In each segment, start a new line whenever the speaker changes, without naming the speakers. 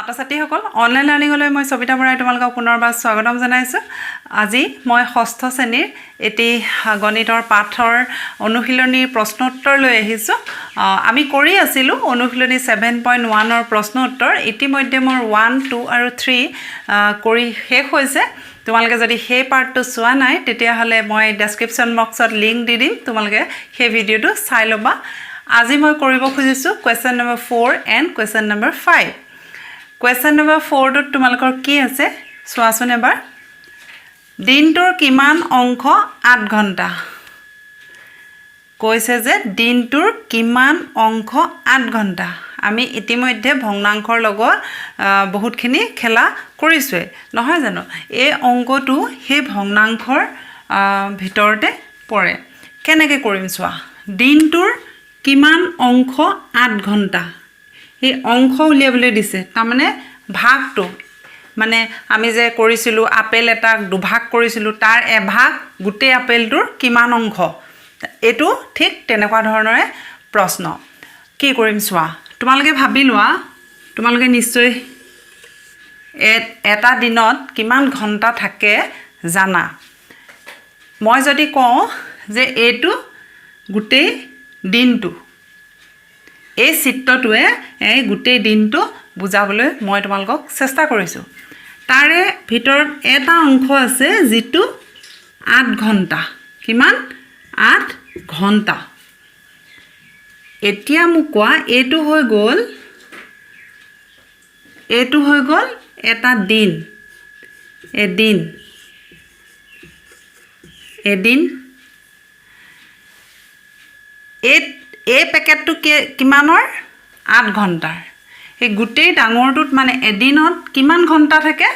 ছাত্ৰ ছাত্ৰীসকল, অনলাইন লাৰ্ণিঙলৈ মই সবিতা বৰাই তোমালোকক পুনৰবাৰ স্বাগতম জনাইছোঁ। আজি মই ষষ্ঠ শ্ৰেণীৰ এটি গণিতৰ পাঠৰ অনুশীলনীৰ প্ৰশ্ন উত্তৰ লৈ আহিছোঁ। আমি কৰি আছিলোঁ অনুশীলনী 7.1ৰ প্ৰশ্ন উত্তৰ। ইতিমধ্যে মোৰ 1, 2 আৰু 3 কৰি শেষ হৈছে। তোমালোকে যদি সেই পাৰ্টটো চোৱা নাই, তেতিয়াহ'লে মই ডেছক্ৰিপশ্যন বক্সত লিংক দি দিম, তোমালোকে সেই ভিডিঅ'টো চাই ল'বা। আজি মই কৰিব খুজিছোঁ question number 4 and question number 5। Question number 4টোত তোমালোকৰ কি আছে চোৱাচোন এবাৰ। দিনটোৰ কিমান অংশ 8 ঘণ্টা? কৈছে যে দিনটোৰ কিমান অংশ 8 ঘণ্টা। আমি ইতিমধ্যে ভগ্নাংশৰ লগত বহুতখিনি খেলা কৰিছোঁৱেই, নহয় জানো? এই অংকটো সেই ভগ্নাংশৰ ভিতৰতে পৰে। কেনেকৈ কৰিম চোৱা। দিনটোৰ কিমান অংশ 8 ঘণ্টা, এই অংশ উলিয়াবলৈ দিছে। তাৰমানে ভাগটো, মানে আমি যে কৰিছিলোঁ, আপেল এটাক দুভাগ কৰিছিলোঁ, তাৰ এভাগ গোটেই আপেলটোৰ কিমান অংশ, এইটো ঠিক তেনেকুৱা ধৰণৰে প্ৰশ্ন। কি কৰিম চোৱা। তোমালোকে ভাবি লোৱা, তোমালোকে নিশ্চয় এটা দিনত কিমান ঘণ্টা থাকে জানা। মই যদি কওঁ যে এইটো গোটেই দিনটো, এই চিত্ৰটোৱে এই গোটেই দিনটো বুজাবলৈ মই তোমালোকক চেষ্টা কৰিছোঁ। তাৰে ভিতৰত এটা অংশ আছে যিটো 8 ঘণ্টা। কিমান? 8 ঘণ্টা। এতিয়া মোক কোৱা, এইটো হৈ গ'ল এটা দিন, এদিন, এদিন। এই পেকেটটো কিমানৰ? 8 ঘণ্টাৰ। এই গোটেই ডাঙৰটোত, মানে এদিনত কিমান ঘণ্টা থাকে?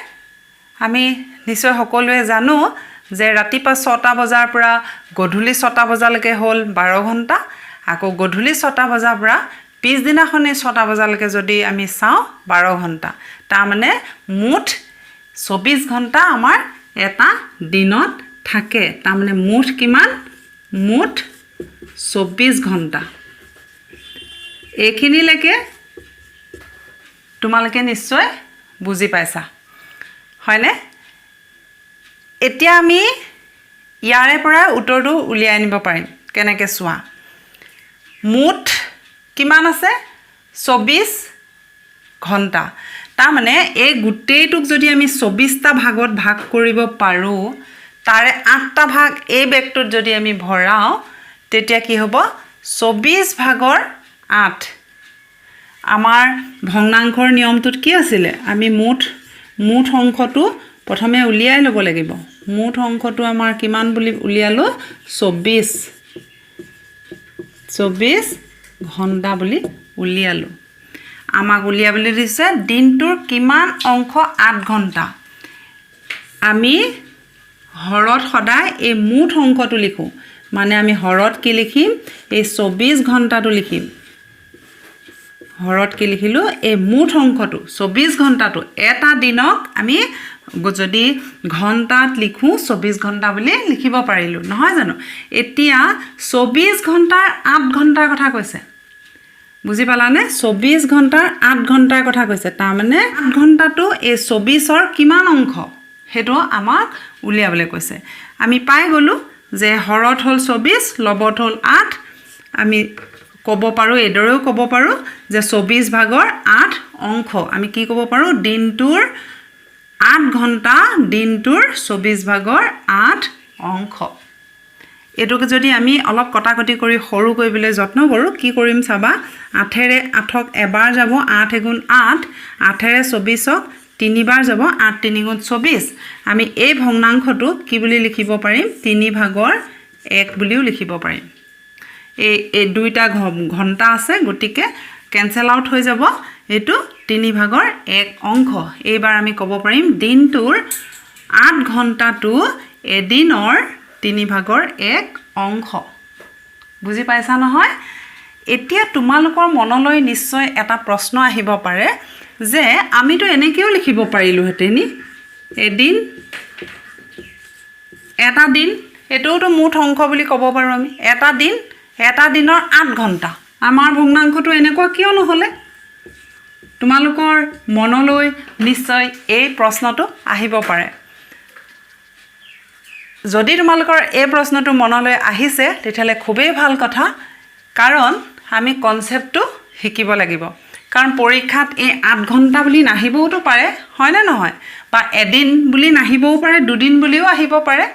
আমি নিশ্চয় সকলোৱে জানো যে ৰাতিপুৱা 6টা বজাৰ পৰা গধূলি 6টা বজালৈকে হ'ল 12 ঘণ্টা। আকৌ গধূলি 6টা বজাৰ পৰা পিছদিনাখনি 6টা বজালৈকে যদি আমি চাওঁ, 12 ঘণ্টা। তাৰমানে মুঠ 24 ঘণ্টা আমাৰ এটা দিনত থাকে। তাৰমানে মুঠ কিমান? মুঠ 24 ঘণ্টা। এইখিনিলৈকে তোমালোকে নিশ্চয় বুজি পাইছা, হয়নে? এতিয়া আমি ইয়াৰে পৰা উত্তৰটো উলিয়াই আনিব পাৰিম। কেনেকৈ চোৱা। মুঠ কিমান আছে? 24 ঘণ্টা। তাৰমানে এই গোটেইটোক যদি আমি 24টা ভাগত ভাগ কৰিব পাৰোঁ, তাৰে আঠটা ভাগ এই বেগটোত যদি আমি ভৰাওঁ, তেতিয়া কি হ'ব? 24 ভাগৰ 8। আমাৰ ভগ্নাংশৰ নিয়মটোত কি আছিলে? আমি মুঠ অংশটো প্ৰথমে উলিয়াই ল'ব লাগিব। মুঠ অংশটো আমাৰ কিমান বুলি উলিয়ালোঁ? 24, 24 ঘণ্টা বুলি উলিয়ালোঁ। আমাক উলিয়াবলৈ দিছে দিনটোৰ কিমান অংশ 8 ঘণ্টা। আমি হৰত সদায় এই মুঠ অংশটো লিখোঁ। মানে আমি হৰত কি লিখিম? এই 24 ঘণ্টাটো লিখিম। হৰত কি লিখিলোঁ? এই মুঠ অংশটো 24 ঘণ্টাটো। এটা দিনক আমি যদি ঘণ্টাত লিখোঁ, 24 ঘণ্টা বুলি লিখিব পাৰিলোঁ, নহয় জানো? এতিয়া 24 ঘণ্টাৰ 8 ঘণ্টাৰ কথা কৈছে, বুজি পালানে? 24 ঘণ্টাৰ 8 ঘণ্টাৰ কথা কৈছে। তাৰমানে 8 ঘণ্টাটো এই 24ৰ কিমান অংশ, সেইটো আমাক উলিয়াবলৈ কৈছে। আমি পাই গ'লোঁ যে হৰত হ'ল 24, লবত হ'ল 8। আমি ক'ব পাৰোঁ, এইদৰেও ক'ব পাৰোঁ যে 24 ভাগৰ 8 অংশ। আমি কি ক'ব পাৰোঁ? দিনটোৰ 8 ঘণ্টা দিনটোৰ 24 ভাগৰ 8 অংশ। এইটোক যদি আমি অলপ কটাকটি কৰি সৰু কৰিবলৈ যত্ন কৰোঁ, কি কৰিম চাবা। আঠেৰে আঠক এবাৰ যাব, আঠ এগুণ আঠ। আঠেৰে 24ক তিনিবাৰ যাব, আঠ তিনি গুণ 24। আমি এই ভগ্নাংশটোক কি বুলি লিখিব পাৰিম? 3 ভাগৰ 1 বুলিও লিখিব পাৰিম। এই দুইটা ঘণ্টা আছে, গতিকে কেঞ্চেল আউট হৈ যাব। এইটো 3 ভাগৰ 1 অংশ। এইবাৰ আমি ক'ব পাৰিম, দিনটোৰ 8 ঘণ্টাটো এদিনৰ 3 ভাগৰ 1 অংশ। বুজি পাইছা নহয়? এতিয়া তোমালোকৰ মনলৈ নিশ্চয় এটা প্ৰশ্ন আহিব পাৰে যে আমিতো এনেকৈও লিখিব পাৰিলোঁহেঁতেনি, এদিন, এটা দিন, এইটোওতো মুঠ অংশ বুলি ক'ব পাৰোঁ আমি। এটা দিন, এটা দিনৰ 8 ঘণ্টা। আমাৰ ভগ্নাংশটো এনেকুৱা কিয় নহ'লে? তোমালোকৰ মনলৈ নিশ্চয় এই প্ৰশ্নটো আহিব পাৰে। যদি তোমালোকৰ এই প্ৰশ্নটো মনলৈ আহিছে, তেতিয়াহ'লে খুবেই ভাল কথা, কাৰণ আমি কনচেপ্টটো শিকিব লাগিব। কাৰণ পৰীক্ষাত এই 8 ঘণ্টা বুলি নাহিবওতো পাৰে, হয়নে নহয়? বা এদিন বুলি নাহিবও পাৰে, দুদিন বুলিও আহিব পাৰে।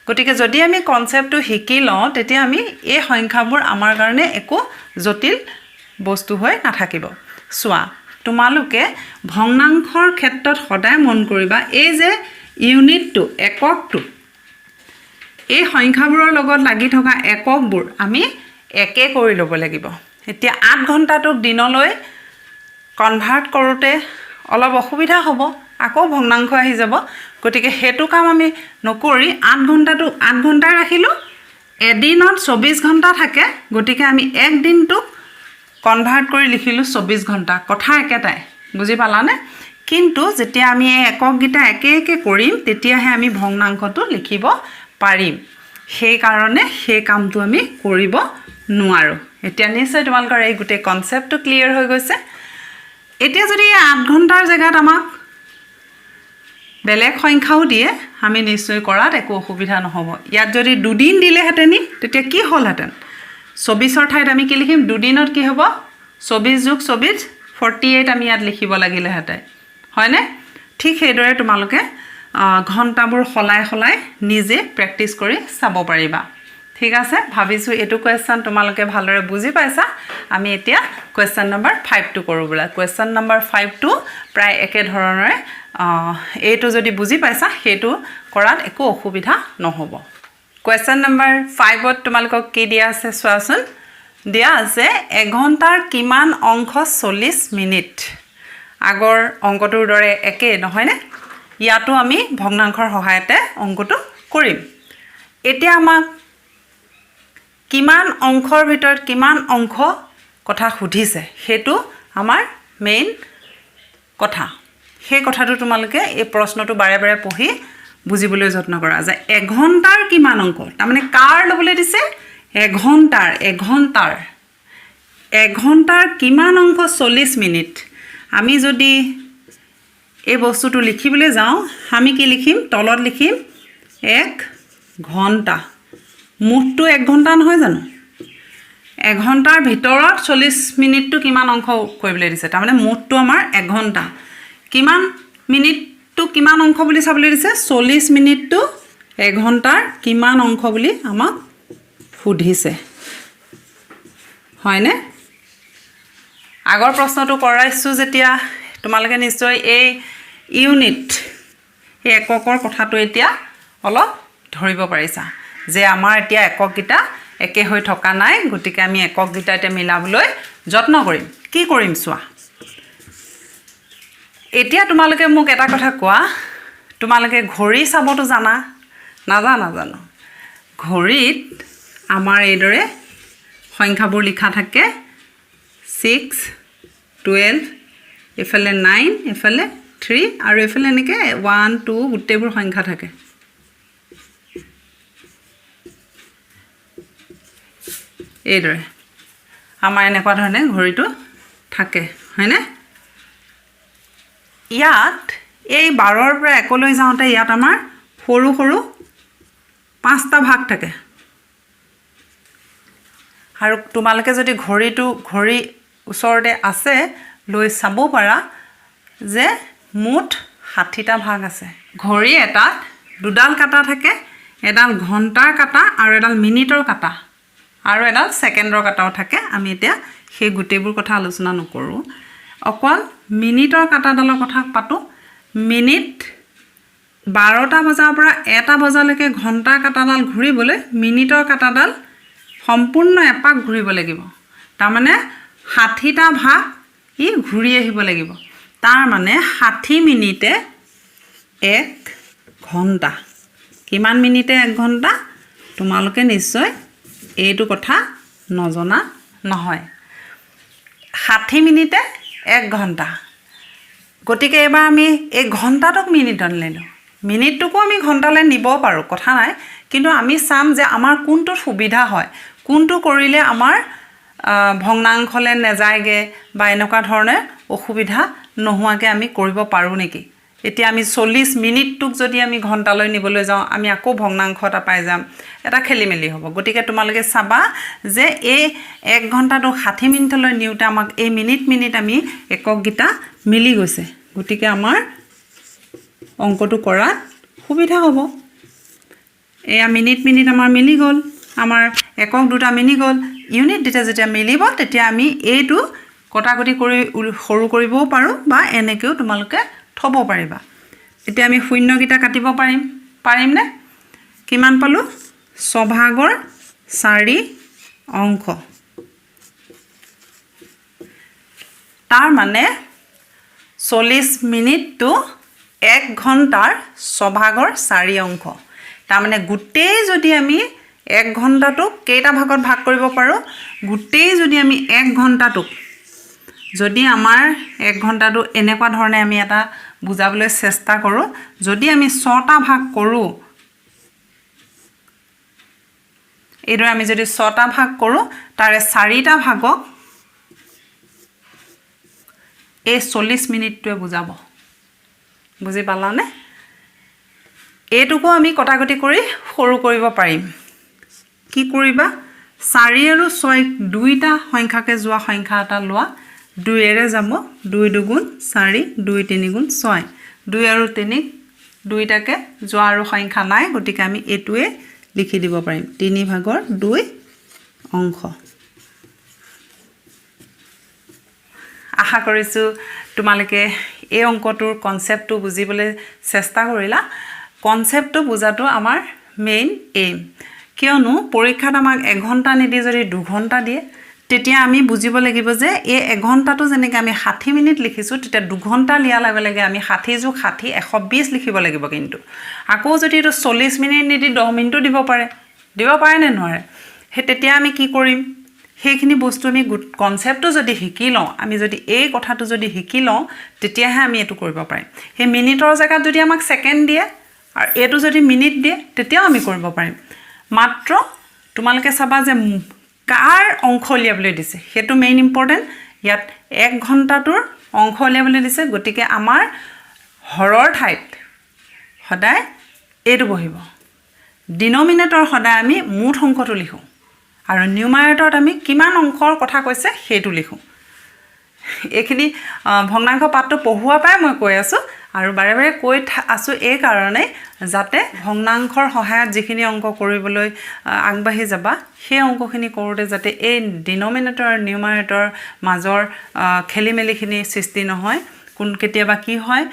গতিকে যদি আমি কনচেপ্টটো শিকি লওঁ, তেতিয়া আমি এই সংখ্যাবোৰ আমাৰ কাৰণে একো জটিল বস্তু হৈ নাথাকিব। চোৱা, তোমালোকে ভগ্নাংশৰ ক্ষেত্ৰত সদায় মন কৰিবা, এই যে ইউনিটটো, এককটো, এই সংখ্যাবোৰৰ লগত লাগি থকা এককবোৰ আমি একে কৰি ল'ব লাগিব। এতিয়া 8 ঘণ্টাটোক দিনলৈ কনভাৰ্ট কৰোঁতে অলপ অসুবিধা হ'ব, আকৌ ভগ্নাংশ আহি যাব। গতিকে সেইটো কাম আমি নকৰি 8 ঘণ্টাটো 8 ঘণ্টাই ৰাখিলোঁ। এদিনত 24 ঘণ্টা থাকে, গতিকে আমি এক দিনটোক কনভাৰ্ট কৰি লিখিলোঁ 24 ঘণ্টা। কথা একেটাই, বুজি পালানে? কিন্তু যেতিয়া আমি এই একককেইটা একে একে কৰিম, তেতিয়াহে আমি ভগ্নাংশটো লিখিব পাৰিম। সেইকাৰণে সেই কামটো আমি কৰিব নোৱাৰোঁ। এতিয়া নিশ্চয় তোমালোকৰ এই গোটেই কনচেপ্টটো ক্লিয়াৰ হৈ গৈছে। এতিয়া যদি এই 8 ঘণ্টাৰ জেগাত আমাক বেলেগ সংখ্যাও দিয়ে, আমি নিশ্চয় কৰাত একো অসুবিধা নহ'ব। ইয়াত যদি দুদিন দিলেহেঁতেনি, তেতিয়া কি হ'লহেঁতেন? 24ৰ ঠাইত আমি কি লিখিম? দুদিনত কি হ'ব? 24 যোগ 24, 48 আমি ইয়াত লিখিব লাগিলেহেঁতেন, হয়নে? ঠিক সেইদৰে তোমালোকে ঘণ্টাবোৰ সলাই সলাই নিজে প্ৰেক্টিছ কৰি চাব পাৰিবা। ঠিক আছে, ভাবিছোঁ এইটো কুৱেশ্যন তোমালোকে ভালদৰে বুজি পাইছা। আমি এতিয়া কুৱেশ্যন নম্বৰ 5টো কৰোঁ বোলা। কুৱেশ্যন নম্বৰ 5টো প্ৰায় একেধৰণৰে। এইটো যদি বুজি পাইছা, সেইটো কৰাত একো অসুবিধা নহ'ব। কুৱেশ্যন নম্বৰ 5ত তোমালোকক কি দিয়া আছে চোৱাচোন। দিয়া আছে, এঘণ্টাৰ কিমান অংশ 40 মিনিট? আগৰ অংকটোৰ দৰে একেই, নহয়নে? ইয়াতো আমি ভগ্নাংশৰ সহায়তে অংকটো কৰিম। এতিয়া আমাক কিমান অংশৰ ভিতৰত কিমান অংশ কথা সুধিছে, সেইটো আমাৰ মেইন কথা। সেই কথাটো তোমালোকে এই প্ৰশ্নটো বাৰে বাৰে পঢ়ি বুজিবলৈ যত্ন কৰা যে এঘণ্টাৰ কিমান অংশ, তাৰমানে কাৰ ল'বলৈ দিছে? এঘণ্টাৰ। এঘণ্টাৰ কিমান অংশ 40 মিনিট? আমি যদি এই বস্তুটো লিখিবলৈ যাওঁ, আমি কি লিখিম? তলত লিখিম এক ঘণ্টা। মুঠটো এক ঘণ্টা নহয় জানো? এঘণ্টাৰ ভিতৰত 40 মিনিটটো কিমান অংশ কৰিবলৈ দিছে। তাৰমানে মুঠটো আমাৰ এঘণ্টা, কিমান মিনিটটো কিমান অংশ বুলি চাবলৈ দিছে। 40 মিনিটটো এঘণ্টাৰ কিমান অংশ বুলি আমাক সুধিছে, হয়নে? আগৰ প্ৰশ্নটো কৰাইছোঁ যেতিয়া তোমালোকে নিশ্চয় এই ইউনিট, এই এককৰ কথাটো এতিয়া অলপ ধৰিব পাৰিছা যে আমাৰ এতিয়া একককেইটা একে হৈ থকা নাই। গতিকে আমি একককেইটা এতিয়া মিলাবলৈ যত্ন কৰিম। কি কৰিম চোৱা। এতিয়া তোমালোকে মোক এটা কথা কোৱা, তোমালোকে ঘড়ী চাবতো জানা, নাজানা জানো? ঘড়ীত আমাৰ এইদৰে সংখ্যাবোৰ লিখা থাকে, 6, 12, এইফালে 9, এইফালে 3 আৰু এইফালে এনেকৈ 1, 2, গোটেইবোৰ সংখ্যা থাকে। এইদৰে আমাৰ এনেকুৱা ধৰণে ঘড়ীটো থাকে, হয়নে? ইয়াত এই 12ৰ পৰা 1লৈ যাওঁতে ইয়াত আমাৰ সৰু সৰু পাঁচটা ভাগ থাকে। আৰু তোমালোকে যদি ঘড়ীটো, ঘড়ী ওচৰতে আছে, লৈ চাব পাৰা যে মুঠ 60টা ভাগ আছে। ঘড়ী এটাত দুডাল কাঁটা থাকে, এডাল ঘণ্টাৰ কাঁটা আৰু এডাল মিনিটৰ কাঁটা আৰু এডাল ছেকেণ্ডৰ কাঁটাও থাকে। আমি এতিয়া সেই গোটেইবোৰ কথা আলোচনা নকৰোঁ, অকল মিনিটৰ কাঁটাডালৰ কথা পাতোঁ। মিনিট 12টা বজাৰ পৰা 1টা বজালৈকে ঘণ্টাৰ কাঁটাডাল ঘূৰিবলৈ মিনিটৰ কাঁটাডাল সম্পূৰ্ণ এপাক ঘূৰিব লাগিব। তাৰমানে 60টা ভাগ ই ঘূৰি আহিব লাগিব। তাৰ মানে 60 মিনিটে এক ঘণ্টা। কিমান মিনিটে এক ঘণ্টা? তোমালোকে নিশ্চয় এইটো কথা নজনা নহয়। 60 মিনিটে এক ঘণ্টা। গতিকে এইবাৰ আমি এই ঘণ্টাটোক মিনিটত নিলোঁ। মিনিটটোকো আমি ঘণ্টালৈ নিব পাৰোঁ, কথা নাই। কিন্তু আমি চাম যে আমাৰ কোনটোত সুবিধা হয়, কোনটো কৰিলে আমাৰ ভগ্নাংশলৈ নেযায়গৈ বা এনেকুৱা ধৰণে অসুবিধা নোহোৱাকৈ আমি কৰিব পাৰোঁ নেকি। এতিয়া আমি 40 মিনিটটোক যদি আমি ঘণ্টালৈ নিবলৈ যাওঁ, আমি আকৌ ভগ্নাংশ এটা পাই যাম, এটা খেলি মেলি হ'ব। গতিকে তোমালোকে চাবা যে এই এক ঘণ্টাটো 60 মিনিটলৈ নিওঁতে আমাক এই মিনিট মিনিট আমি একককেইটা মিলি গৈছে। গতিকে আমাৰ অংকটো কৰাত সুবিধা হ'ব। এয়া মিনিট মিনিট আমাৰ মিলি গ'ল, আমাৰ একক দুটা মিলি গ'ল। ইউনিট দুটা যেতিয়া মিলিব, তেতিয়া আমি এইটো কটাকটি কৰি সৰু কৰিবও পাৰোঁ বা এনেকৈও তোমালোকে থ'ব পাৰিবা। এতিয়া আমি শূন্যকেইটা কাটিব পাৰিম, পাৰিমনে? কিমান পালোঁ? ছভাগৰ চাৰি অংশ। তাৰ মানে 40 মিনিটটো এক ঘণ্টাৰ ছভাগৰ চাৰি অংশ। তাৰমানে গোটেই যদি আমি এক ঘণ্টাটোক কেইটা ভাগত ভাগ কৰিব পাৰোঁ? গোটেই যদি আমি এক ঘণ্টাটোক, যদি আমাৰ এক ঘণ্টাটো এনেকুৱা ধৰণে আমি এটা বুজাবলৈ চেষ্টা কৰোঁ, যদি আমি ছটা ভাগ কৰোঁ, এইদৰে আমি যদি ছটা ভাগ কৰোঁ, তাৰে চাৰিটা ভাগক এই 40 মিনিটটোৱে বুজাব। বুজি পালানে? এইটোকো আমি কটাকটি কৰি সৰু কৰিব পাৰিম। কি কৰিবা? চাৰি আৰু ছয় দুইটা সংখ্যাকে যোৱা সংখ্যা এটা লোৱা। দুইয়েৰে যাব, দুই দুগুণ চাৰি, দুই তিনিগুণ ছয়। দুই আৰু তিনিক দুইটাকে যোৱা আৰু সংখ্যা নাই, গতিকে আমি এইটোৱে লিখি দিব পাৰিম, 3 ভাগৰ 2 অংশ। আশা কৰিছোঁ তোমালোকে এই অংকটোৰ কনচেপ্টটো বুজিবলৈ চেষ্টা কৰিলা। কনচেপ্টটো বুজাটো আমাৰ মেইন এইম। কিয়নো পৰীক্ষাত আমাক এঘণ্টা নিদি যদি 2 ঘণ্টা দিয়ে, তেতিয়া আমি বুজিব লাগিব যে এই এঘণ্টাটো যেনেকৈ আমি 60 মিনিট লিখিছোঁ, তেতিয়া 2 ঘণ্টা দিয়াৰ লগে লগে আমি 60 যোগ 60 120 লিখিব লাগিব। কিন্তু আকৌ যদি এইটো 40 মিনিট নিদি 10 মিনিটো দিব পাৰে, দিব পাৰেনে নোৱাৰে? সেই তেতিয়া আমি কি কৰিম? সেইখিনি বস্তু আমি কনচেপ্টটো যদি শিকি লওঁ, আমি যদি এই কথাটো যদি শিকি লওঁ, তেতিয়াহে আমি এইটো কৰিব পাৰিম। সেই মিনিটৰ জেগাত যদি আমাক ছেকেণ্ড দিয়ে আৰু এইটো যদি মিনিট দিয়ে, তেতিয়াও আমি কৰিব পাৰিম। মাত্ৰ তোমালোকে চাবা যে কাৰ অংশ উলিয়াবলৈ দিছে, সেইটো মেইন ইম্পৰ্টেণ্ট। ইয়াত এক ঘণ্টাটোৰ অংশ উলিয়াবলৈ দিছে, গতিকে আমাৰ হৰৰ ঠাইত সদায় এইটো বহিব। ডিনমিনেটৰ সদায় আমি মুঠ অংশটো লিখোঁ আৰু নিউমাৰেটৰত আমি কিমান অংশৰ কথা কৈছে সেইটো লিখোঁ। এইখিনি ভগ্নাংশ পাঠটো পঢ়োৱাৰ পৰাই মই কৈ আছোঁ আৰু বাৰে বাৰে কৈ আছোঁ এই কাৰণেই, যাতে ভগ্নাংশৰ সহায়ত যিখিনি অংক কৰিবলৈ আগবাঢ়ি যাবা, সেই অংকখিনি কৰোঁতে যাতে এই ডিনমিনেটৰ আৰু নিউমাৰেটৰ মাজৰ খেলি মেলিখিনি সৃষ্টি নহয়। কোন কেতিয়াবা কি হয়,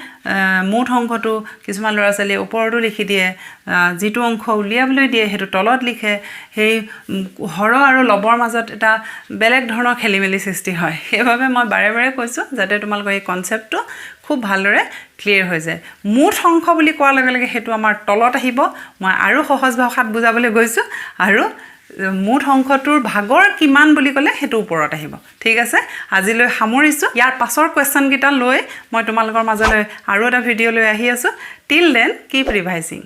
মুঠ অংশটো কিছুমান ল'ৰা ছোৱালীয়ে ওপৰতো লিখি দিয়ে, যিটো অংশ উলিয়াবলৈ দিয়ে সেইটো তলত লিখে। সেই হৰ আৰু লবৰ মাজত এটা বেলেগ ধৰণৰ খেলি মেলি সৃষ্টি হয়। সেইবাবে মই বাৰে বাৰে কৈছোঁ, যাতে তোমালোকৰ এই কনচেপ্টটো খুব ভালদৰে ক্লিয়াৰ হৈ যায়। মুঠ অংশ বুলি কোৱাৰ লগে লগে সেইটো আমাৰ তলত আহিব। মই আৰু সহজ ভাষাত বুজাবলৈ গৈছোঁ। আৰু মুঠ অংশটোৰ ভাগৰ কিমান বুলি ক'লে সেইটো ওপৰত আহিব। ঠিক আছে, আজিলৈ সামৰিছোঁ। ইয়াৰ পাছৰ কুৱেশ্যনকেইটা লৈ মই তোমালোকৰ মাজলৈ আৰু এটা ভিডিঅ' লৈ আহি আছোঁ। Till then, keep revising.